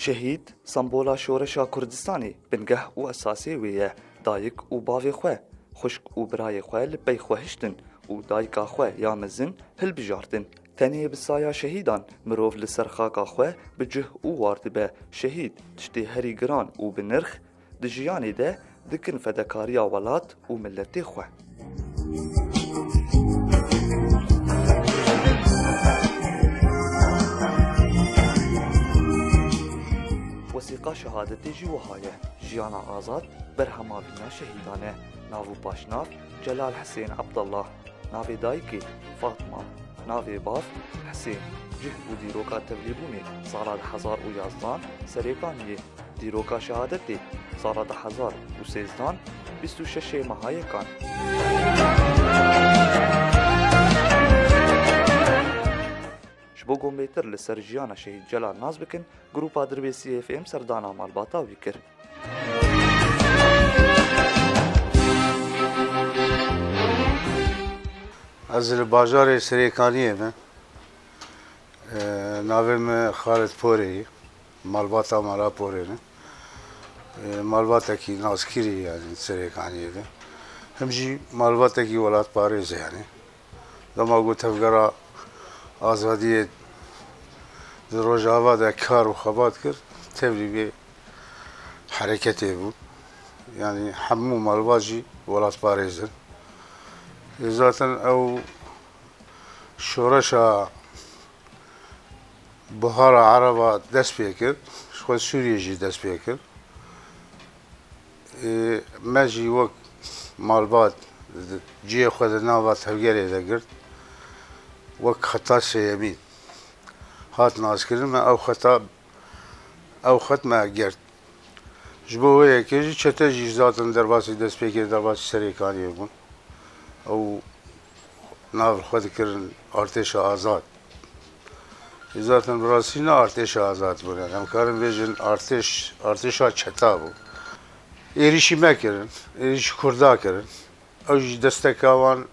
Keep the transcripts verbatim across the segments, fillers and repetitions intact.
Şehîd, sembola şoreşa Kurdistanê, bingeh û esasê wê ye. Dayik û bavê xwe, xwişk û birayê xwe li pey xwe hiştin û dayika xwe ya mezin hilbijartin. Tenê bi saya şehîdan mirov li ser xaka xwe bi cih û war dibe. Şehîd tiştê herî giran û bi nirx di jiyanê de dikin fedakariya welat û miletê xwe. Wesîqa şehadetê jî wiha ye: Jiyana azad berhema vîna şehîdan e. Nav û paşnav: Celal Hisên Ebdullah. Navê dayikê: Fatma. Navê bav: Hisên. Cih û dîroka tevlîbûnê: sala du hezar û yazdan, Serêkaniyê. Dîroka şehadetê: sala du hezar û sêzdan, bîst û şeş meha yekan. Ji bo ku bêtir li ser jiyana Şehîd Celal nas bikin, Grupa Dirbêsiyê F M serdana malbata wî kir. Ez li bajarê Serêkaniyê me. Ee, navê me Xalid Porê ye. Malbata mala Porê ne. Ee, malbatekî naskirî, yani, Serêkaniyê de. Hem jî malbatekî welatparêz e, yani. Dema ku Tevgera Azadiyê di Rojava de kar û xebat kir, tevlî vê hereketê bû. Yani hemû malbat jî welatparêz in. Ê zaten ew şoreşa Buhara Ereba dest pê kir, ji xwe Sûriyê jî dest pê kir. Ê, me jî wek malbat cihê xwe di nava tevgerê de girt. Wek xeta sêyemîn hat naskirin, me ew xeta, ew xet me girt. Ji bo wê yekê jî çete jî zaten derbasî destpêkê, derbasî Serêkaniyê bûn. Ew nav li xwe dikirin artêşa azad. Ê zaten bi rastî ne artêşa azad bûn. Yani em karin bêjin artêş, artêşa çeta bû. Êrîşî me kirin, êrîşî Kurda kirin. Ew jî desteka wan,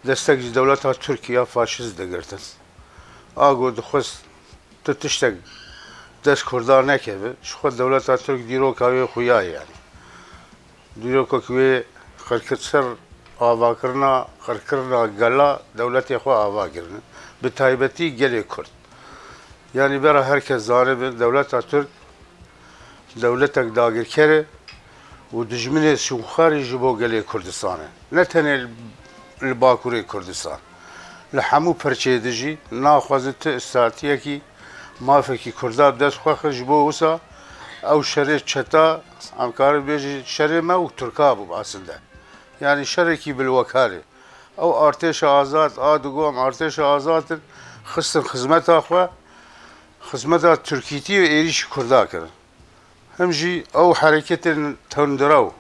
destek ji dewleta Tirk ya faşîst digirtin. A ku dixwest tu tiştek dest Kurda nekeve, ji xwe dewleta Tirk dîroka wê xuya ye, yani. Dîrokek wê qirkir ser avakirina, qirkirina gela dewletê xwe ava kirine. Bi taybetî gelê Kurd. Yani bera her kes zanibe, dewleta Tirk dewletek dagirker e û dijminê sûxarî ji bo gelê Kurdistan e. Ne tenê li, li Bakurê Kurdistan. Li hemû perçeyê de jî naxwaze tu îstartiyekî mafekî Kurda bi dest xwe xist, ji bo wisa ew şerê çeta, em karin bêjin şerê me û Tirka bû aslinde. Yani şerekî bilwekarê. Ew artêşa azad, a digo em artêşa azad in, xistin xizmeta xwe, xizmeta Tirkîtî û êrîşî Kurda kirin. Him jî ew hereketên tundrew,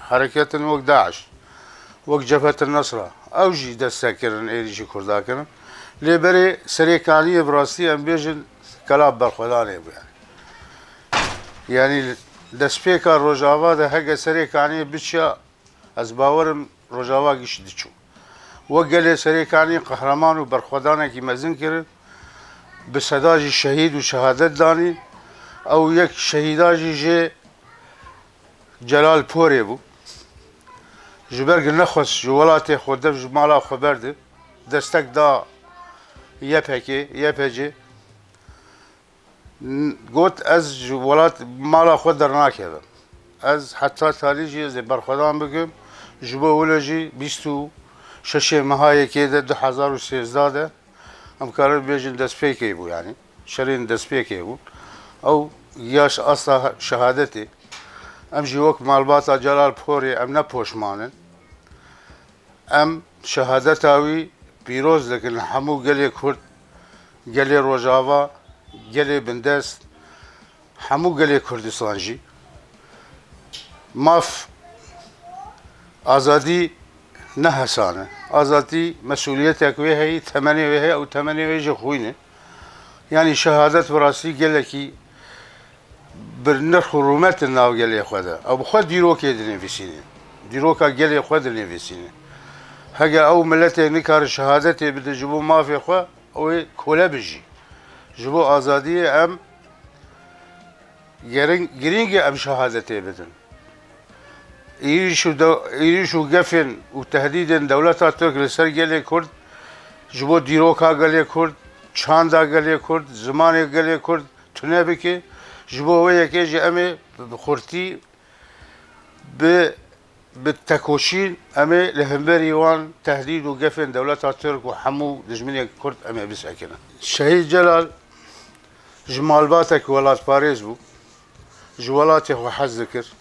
hereketên wek DAIŞ, wek Cebhet el Nusra, ew jî destek kirin, êrîşî Kurda kirin. Lê berê Serêkaniyê bi rastî em bêjin kela berxwedanê bû, yani. Yani destpêka Rojava de heke Serêkaniyê biçiya, ez bawerim Rojava giş diçû. Wek gelê Serêkanî qehreman û berxwedanekî mezin kirin, bi seda jî şehîd û şehadet danîn. Ew yek şehîda jî jê Celal Porê bû. Ji ber ku nexwest ji welatê xwe dev ji mala xwe berde, destek da Y P G, Y P G. N-, got, ez ji welat mala xwe dernakevim. Ez heta talî jî ez ê berxwedan bikim. Ji bo wilo jî bîst û şeşê meha yekê de du hezar û sêzdeh de em karin bêjin destpêkê bû, yani. Şerên destpêkê bû. Ew yaş asta şehadetê. Em jî wek malbata Celal Porê em ne poşman in. Em şehadeta wî pîroz dikin li hemû gelê Kurd, gelê Rojava, gelê bindest, hemû gelê Kurdistan jî. Maf, azadî ne hesan e. Azadî mesûliyetek wê heyî, temenê wê heye û temenê wê jî xwîn e. Yanî şehadet bi rastî gelekî bi nirx û rûmet in nav gelê xwe de. Ew bi xwe dîrokê dinivîsînin. Dîroka gelê xwe dinivîsînin. Hege ew miletê nikare şehadetê bide ji bo mafê xwe, ew ê kole bijî. Ji bo azadiyê em Gerin-, girîng e em şehadetê bidin. Êrîş û de-, êrîş û gefên û tehdîdên dewleta Tirk li ser gelê Kurd, ji bo dîroka gelê Kurd, çanda gelê Kurd, zimanê gelê Kurd tune bike, ji bo wê yekê jî em ê bi xurtî, bi, bi tekoşîn em ê li hemberî wan tehdîd û gefên dewleta Tirk û hemû dijminê Kurd em ê bisekinin. Şehîd Celal ji malbatek welatparêz bû. Ji welatê xwe hez dikir.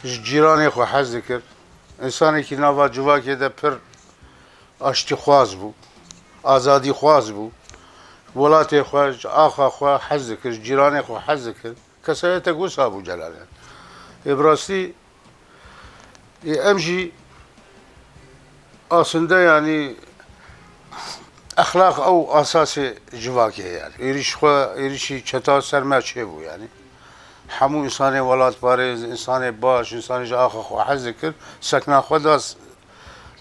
Ji cîranê xwe hez dikir. Însanekî nava civakê de pir aştîxwaz bû. Azadîxwaz bû. Welatê xwe, ji axa xwe hez dikir. Ji cîranê xwe hez dikir. Kesayetek wisa bû Celal. Ê bi rastî, ê em jî aslında, yanî, exlaq ew asasê civakê ye, yanî. Êrîş xwe, êrîşî çeta ser me çêbû, yanî. Hemû însanê welatparêz, însanê baş, însanê ji axa xwe hez dikir, sekna xwe da,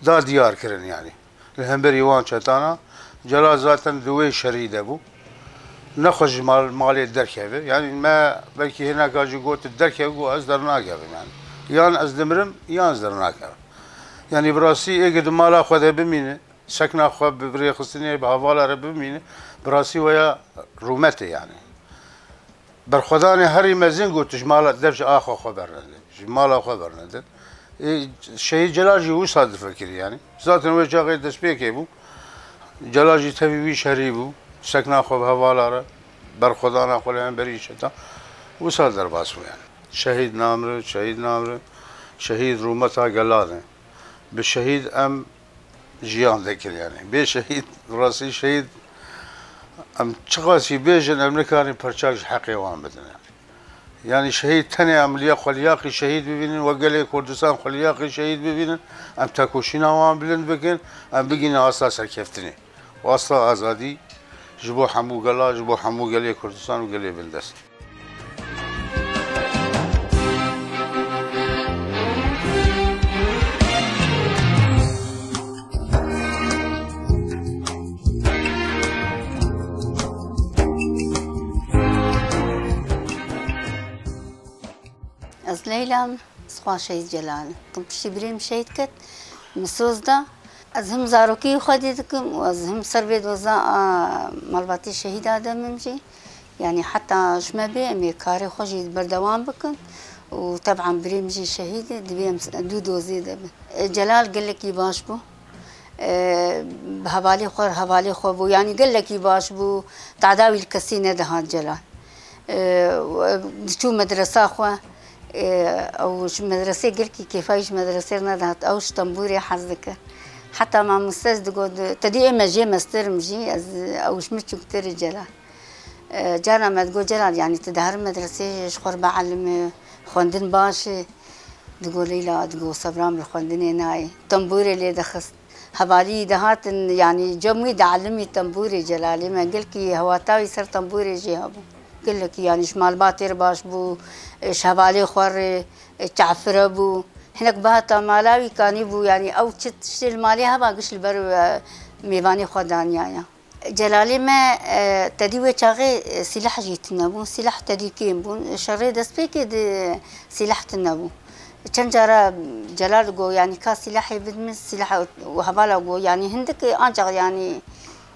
da diyar kirin, yanî. Li hemberî wan çetana Celal zaten di wê şerî de bû. Nexwe ji mal-, malê derkeve. Yanî me belkî hineka jî got derkeve, got ez dernakevim, yanî. Yan ez dimirim, yan ez dernakevim. Yanî bi rastî êgir di mala xwe de bimîne, sekna xwe bi, bi rêxistinê, bi hevala re bimîne, bi rastî weya rûmet e, yanî. Berxwedanê herî mezin got, ji mala, dev ji axa xwe bernedin, ji mala xwe bernedin. Ê, Şehîd Celal jî wisa difikirî, yanî. Zaten wê çaxê destpêkê bû. Celal jî tevî wî şerî bû. Sekna xwe bi hevala re, berxwedana xwe li hemberî çeta. Wisa derbas bû, yanî. Şehîd namre, şehîd namre, şehîd rûmeta gelan e. Bi şehîd em jiyan dikin, yanî. Bê şehîd, rastî şehîd, em çiqas jî bêjin, em nikarin perçak ji heqê wan bidin, yanî. Yanî şehîd tenê em li ya xwe liyaqî şehîd bibînin, we gelê Kurdistan xwe liyaqî şehîd bibînin, em tekoşîna wan bilind bikin, em bigînin asta serkeftinê û asta azadî ji bo hemû gela, ji bo hemû gelê Kurdistan û gelê bindest. Ez Leyla im, ez xwe Şehîd Celal im. Tim piştî birê min şehîd ket, min soz da. Ez him zarokî xwe dî dikim û ez him ser vê doza a malbatê şehîd Adem im jî. Yanî heta ji me bê em ê karê xwe jî berdewam bikin û teban birê min jî şehîd e, divê em s-, dû dozê de bin. E, Celal gelekî baş bû. E, bi hevalê xwe, hevalê xwe bû. Yanî gelekî baş bû. Tada wî li kesî nedihat Celal. E, diçû medresa xwe. E, ew ji medresê gelkî kêfa wî ji medresê re nedihat. Ew ji tembûrê hez dikir. Heta mamoste ez digot, te dî ê me jê mestir im jî, ez, ew ji min çûktir e Celal. E, cara me digot, Celal, yanî tu diherî medresê ji xwe re bielime, xwendin baş e. Digot, Leyla, digot, sebra min li xwendinê nayê. Tembûrê lê dixist. Hevalî dihatin, yanî cem wî dielimî tembûrê Celalê me. Gelkî hewata wî ser tembûrê jî hebû. Gelekî, yanî ji malbatê re baş bû, e, ji hevalê xwe re, e, çafire bû. Hinek bihata mala wî kanî bû, yanî ew çi tiştê li malê heba giş li ber, e, mêvanê xwe daniyaya. Celalê me, e, tedî wê çaxê, e, sîlah jî tune bûn, sîlah tedî kêm bûn. Şerê destpêkê de sîlah tune bû. Çend cara Celal got, yanî ka sîlahê bidin min, sîlah û hevala got, yanî hindik ancax yanî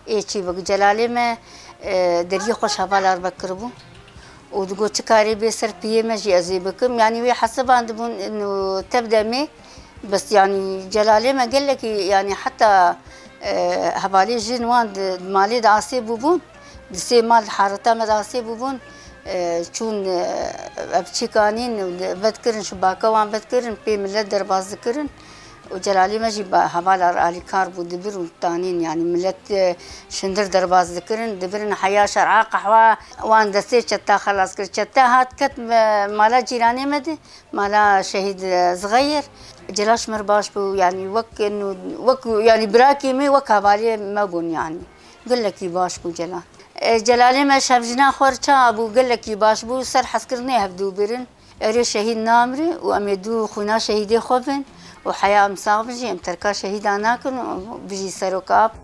ê çî bik. Celalê me, e, deriyê xwe ji hevala re vekiribû. Û digot, çi karê bê ser piyê me jî ez ê bikim. Yanî wê hesibandibûn, ino tev demê, bes yanî Celalê me gelekî, yanî heta, e, hevalê jin wan di, di malê de asê bûbûn, di sê mal di hareta me de asê bûbûn, e, çûn, e, ev çîk anîn, vedkirin, şibaka wan vedkirin, pê milet derbas dikirin. Û Celalê me jî ba-, hevala re alîkar bû, dibir û tanîn, yanî milet, e, şindir derbas dikirin, dibirin heya şer'a qehwa wan destê çeta xelas kir. Çete hat ket me-, mala cîranê me de, mala şehîd, e, Zixeyir. Celal ji me re baş bû, yanî wek, wek, yanî birakê me, wek hevalê me bûn, yanî. Gelekî baş bû Celal. E, Celalê me şevjina xwe re çawa bû, gelekî baş bû, ser hezkirinê hevdû birin. Erê şehîd namre û em ê dû xwîna şehîdê xwe bin û heya em sax bin jî em terka şehîdan nakin û bijî serok ap.